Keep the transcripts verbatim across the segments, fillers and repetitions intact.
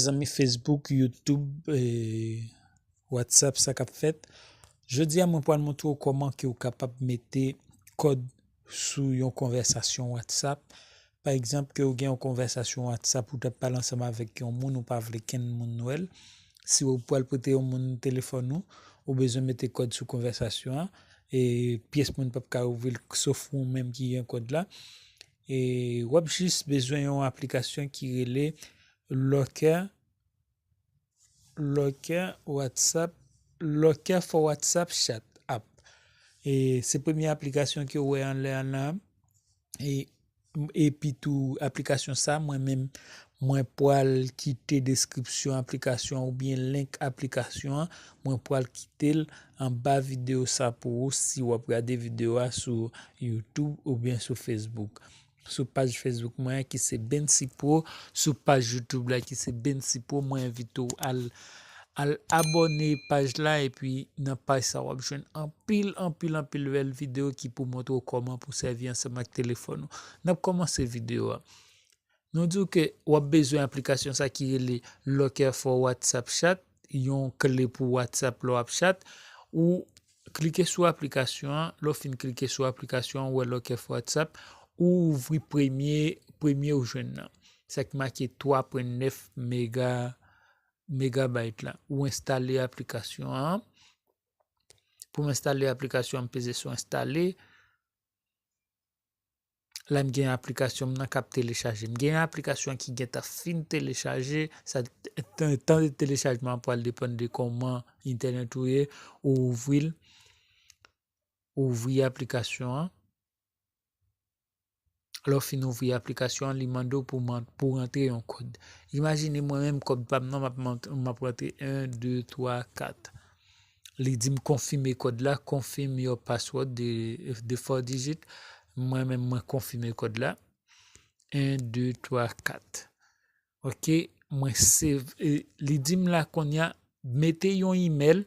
Zanmi Facebook, YouTube, e WhatsApp, sa k ap fèt. Jodi a, mwen pral montre w kòman ke w kapab mete kòd sou yon konvèsasyon WhatsApp. Pa egzanp, ke w gen yon konvèsasyon WhatsApp, ou t ap pale ansanm avèk yon moun, ou pa vle kenn moun wè l. Si w pral prete yon moun telefòn ou, ou bezwen mete kòd sou konvèsasyon an, e pyès moun p ap ka ouvri l, sof ou menm ki gen kòd la. E w ap jis bezwen yon aplikasyon ki rele Locker, Locker WhatsApp, Locker for WhatsApp Chat app. E se premye aplikasyon ke w wè anlè an la. E, epi tou, aplikasyon sa, mwen menm, mwen pral kite deskripsyon aplikasyon oubyen link aplikasyon an, mwen pral kite l anba videyo sa pou ou si w ap gade videyo a sou YouTube oubyen sou Facebook. Sou paj Facebook mwen ki se Bency Pro, sou paj YouTube la ki se Bency Pro, mwen envite w al, al abòne paj la, epi nan paj sa w ap jwenn anpil, anpil, anpil bèl videyo ki pou montre w kòman pou sèvi ansanm ak telefòn ou. N ap kòmanse videyo a. Nou di w ke w ap bezwen aplikasyon sa ki rele Locker for WhatsApp Chat, yon kle pou WhatsApp lè w ap chat, ou klike sou aplikasyon an, lè w fin klike sou aplikasyon an, ou wè Locker for WhatsApp, ou ouvri premye, premye ou jwenn nan. Sa ki make twa pwen nèf mega, megabayt la. Ou enstale aplikasyon an. Pou m enstale aplikasyon an, m peze sou enstale. La, m gen aplikasyon m nan k ap telechaje. M gen aplikasyon ki gentan fin telechaje. Sa, tan, tan de telechajman an pral depann de kòman entènèt ou ye. Ou ouvri l, ou ouvri aplikasyon an. Lè w fin ouvri aplikasyon an, li mande w pou man-, pou rantre yon kòd. Imajine mwen menm kòd pa m nan, m ap mant-, m ap rantre en, de, twa, kat. Li di m konfime kòd la, confirm your password de, de four digit. Mwen menm, mwen konfime kòd la. En, de, twa, kat. Ok, mwen save, e, li di m la kounye a, mete yon imèl,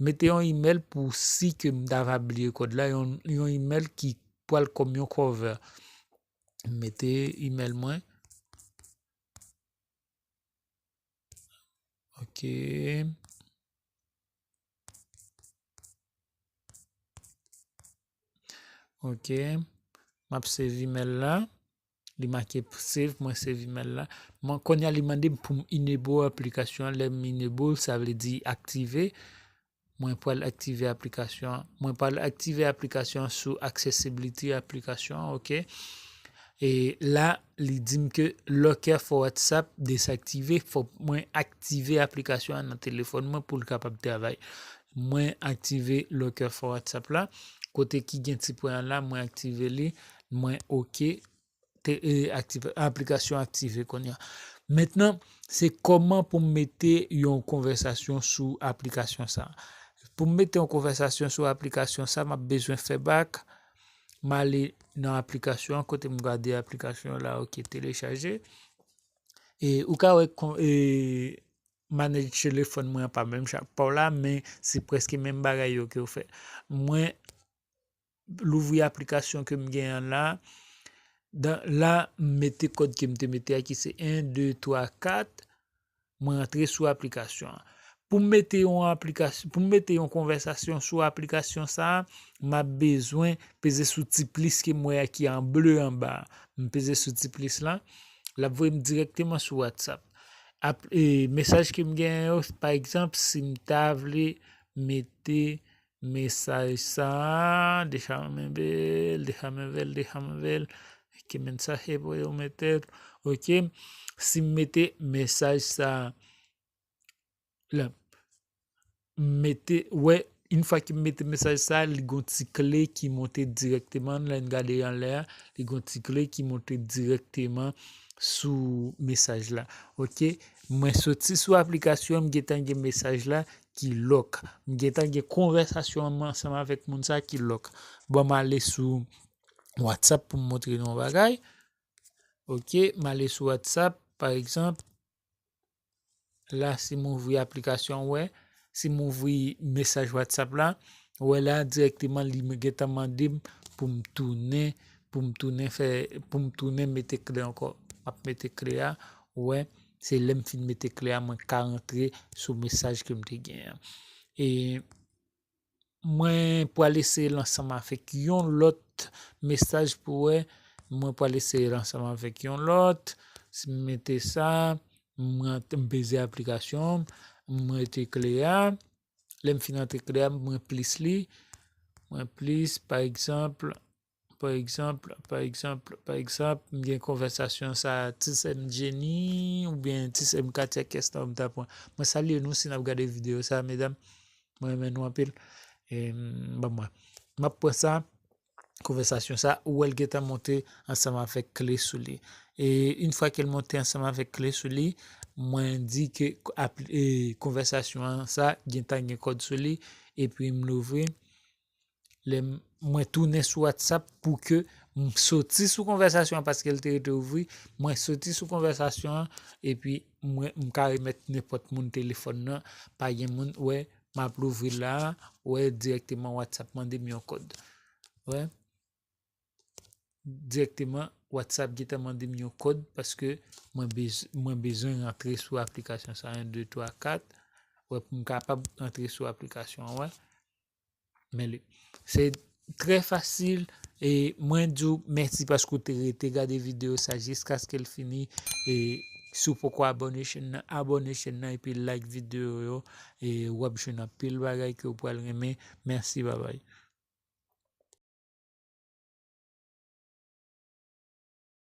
mete yon imèl pou si ke m ta va bliye kòd la, yon, yon imèl ki pral kòm yon cover. Mete imèl mwen. Ok. Ok. M ap save imèl la. Li make save, mwen save imèl la. Mwen, kounye a, li mande m pou m enable aplikasyon an. Lè m enable, sa vle di aktive. Mwen pral aktive aplikasyon an. Mwen pral aktive aplikasyon an sou accessibility aplikasyon an, ok. E la, li di m ke Locker for WhatsApp desaktive. Fòk mwen aktive aplikasyon an nan telefòn mwen pou l kapab travay. Mwen aktive Locker for WhatsApp la. Kote ki gen ti pwen an la, mwen aktive li. Mwen ok. Te, e, aktive, aplikasyon aktive kounye a. Mentnan, se kòman pou m mete yon konvèsasyon sou aplikasyon sa. Pou m mete yon konvèsasyon sou aplikasyon sa, m ap bezwen fè bak. M ale nan aplikasyon an, kote m gade aplikasyon la, ok, telechaje. E ou ka wè kon-, e, manage telefòn mwen an pa menm jan ak pa w la, men se prèske menm bagay yo ke yo fè. Mwen louvri aplikasyon ke m gen an la. Dan, la, m mete kòd ke m te mete a ki se en, de, twa, kat. Mwen antre sou aplikasyon an. Pou m mete yon aplikasyon, pou m mete yon konvèsasyon sou aplikasyon sa a, m ap bezwen peze sou ti plis ke m wè a ki an ble anba a. M peze sou ti plis la. L ap voye m dirèkteman sou WhatsApp. Ap, e, mesaj ke m genyen yo, pa egzanp, si m ta vle mete mesaj sa a, deja m enbe l, deja m enbe l, deja m enbe l. Ki mensaje pou yo mete l. Ok. Si m mete mesaj sa a, la, m mete, wè, yon fwa ke m mete mesaj sa a, li gon ti kle ki monte dirèkteman, lè n gade anlè a, li gon ti kle ki monte dirèkteman sou mesaj la. Ok. Mwen soti sou aplikasyon, m gentan gen mesaj la ki lòk. M gentan gen konvèsasyon ansanm avèk moun sa ki lòk. Bon, m ale sou WhatsApp pou m montre nou yon bagay. Ok, m ale sou WhatsApp, pa egzanp. La, si m ouvri aplikasyon, wè, si m ouvri mesaj WhatsApp la, wè la, dirèkteman, li gentan mande m pou m tounen, pou m tounen fè, pou m tounen mete kle ankò. M ap mete kle a, wè, Se lè m fin mete kle a, mwen ka rantre sou mesaj ke m te gen an. E mwen pral eseye l ansanm avèk yon lòt mesaj pou wè. Mwen pral eseye l ansanm avèk yon lòt. Si m mete sa, mwen, m peze aplikasyon, mwen mete kle a. Lè m fin antre kle a, mwen plis li. Mwen plis, pa egzanp, pa egzanp, pa egzanp, pa egzanp, m gen konvèsasyon sa, ti sè m Jenny, oubyen ti sè m Katia, kès la m ta pran. Mwen salye nou si n ap gade videyo sa, medam. Mwen renmen nou anpil. E, m, ban mwen. M ap pran sa, konvèsasyon sa, ou wè l gentan monte ansanm avèk kle sou li. E yon fwa ke l monte ansanm avèk kle sou li, mwen di ke apl-, e, konvèsasyon an sa gentan gen kòd sou li, epi m louvri. Lè m, mwen tounen sou WhatsApp pou ke m soti sou konvèsasyon an paske l te rete ouvri. Mwen soti sou konvèsasyon an, epi mwen, m ka remèt nenpòt moun telefòn nan. Pa gen moun, wè, m ap louvri la, wè, dirèkteman WhatsApp mande m yon kòd. Wè. Dirèkteman, WhatsApp gentan mande m yon kòd paske mwen bez-, mwen bezwen rantre sou aplikasyon sa, en, de, twa, kat. Wè, pou m kapab rantre sou aplikasyon an, wè. Men li, se trè fasil. E mwen di w mèsi paske w te rete gade videyo sa jiskaske l fini. E si w poko abòne chèn nan, abòne chèn nan epi like videyo yo. E w ap jwenn anpil bagay ke w pral renmen. Mèsi, babay.